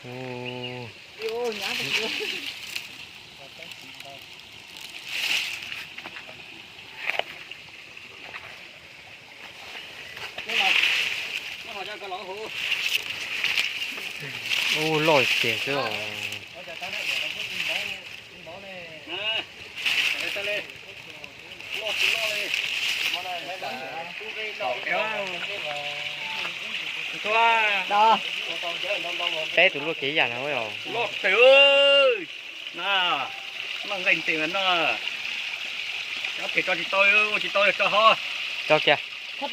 Ua, ua loj tiag xwb os. Peb tus luaj kev yam no os. Loj tiag. Na, noj nqaij ntev no. Cov phem tso tsis tau, ua tsis tau, tso ho. Tso kiag. Cov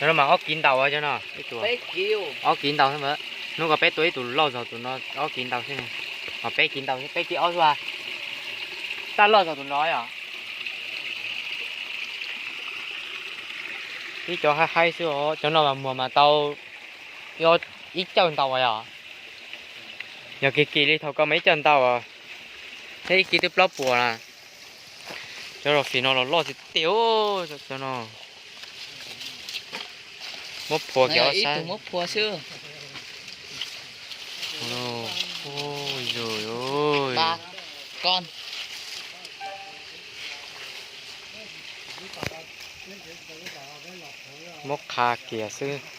no mas ob kiv ntau cov no, ib tug. Ob kiv ntau xwb. Hnub ko peb tua ib tug loj zog tus no ob kiv ntau xwb. Peb kiv ntau, peb kiv ob xwb. Taj loj zog tus no yom. Ib cov haib haib xwb os, cov no mas muag mas tau ib cawj ntau yom. Yog kiag kiag li thaum ko mas ib cawj ntau, thiab ib kiv twb plaub puas na. Cov zos fim no los loj tiag tiag, cov no muab phua kiag ob sab. Muab qha kiag xwb.